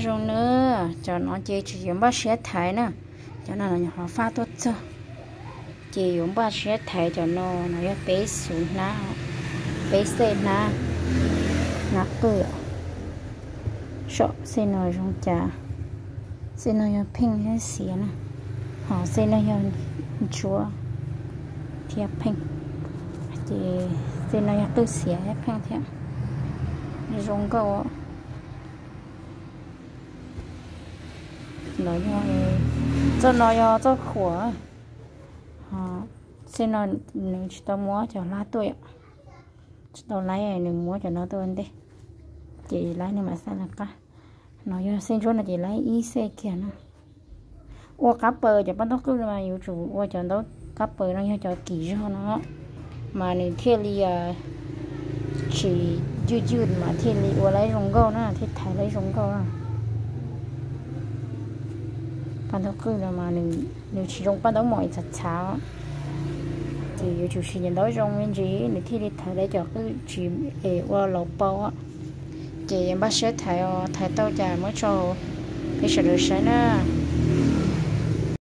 Zoo na, cov no ces tsis yuav npaj siab thaiv na, cov no nyuam qhuav faj tuaj txog, ces yuav npaj siab thaiv cov no, no yog peb xuv hnab, peb xej hnab, hnab qwj. Saib xej no zoo cas, xej no yog pheej thiab xiav na, ho xej no yog ntsuab thiab pheej, ces xej no yog qwj xiav thiab pheej thiab, zoo nkauj. Los yog txoj no yog txoj khuam, xej no nws tsis tau muab cov hlab tuaj yom, tsis tau laib, nws muab cov no tuaj ua ntej, ces laib no mam xaj lawv qab. No yog xej ntsuab no ces laib ib xej kiag na. Ua qab paws cov paj ntaub qwj no mas yuav tsum ua cov ntaub qab paws no yog cov kim zog no, mas nws thiaj li tsis ywj ywj mas thiaj li ua laib zoo nkauj na, thiaj thaiv laib zoo nkauj na. Paj ntaub qwj no mas nws tsis zoo paj ntaub mos es txhav txhav, ces yuav tsum siv cov ntaub zoo me ntsis nws thiaj li thaiv laib cov qwj tsis es ua laus paus. Ces npaj siab thaiv os, thaiv tau cas muab tso peb sawv daws saib na.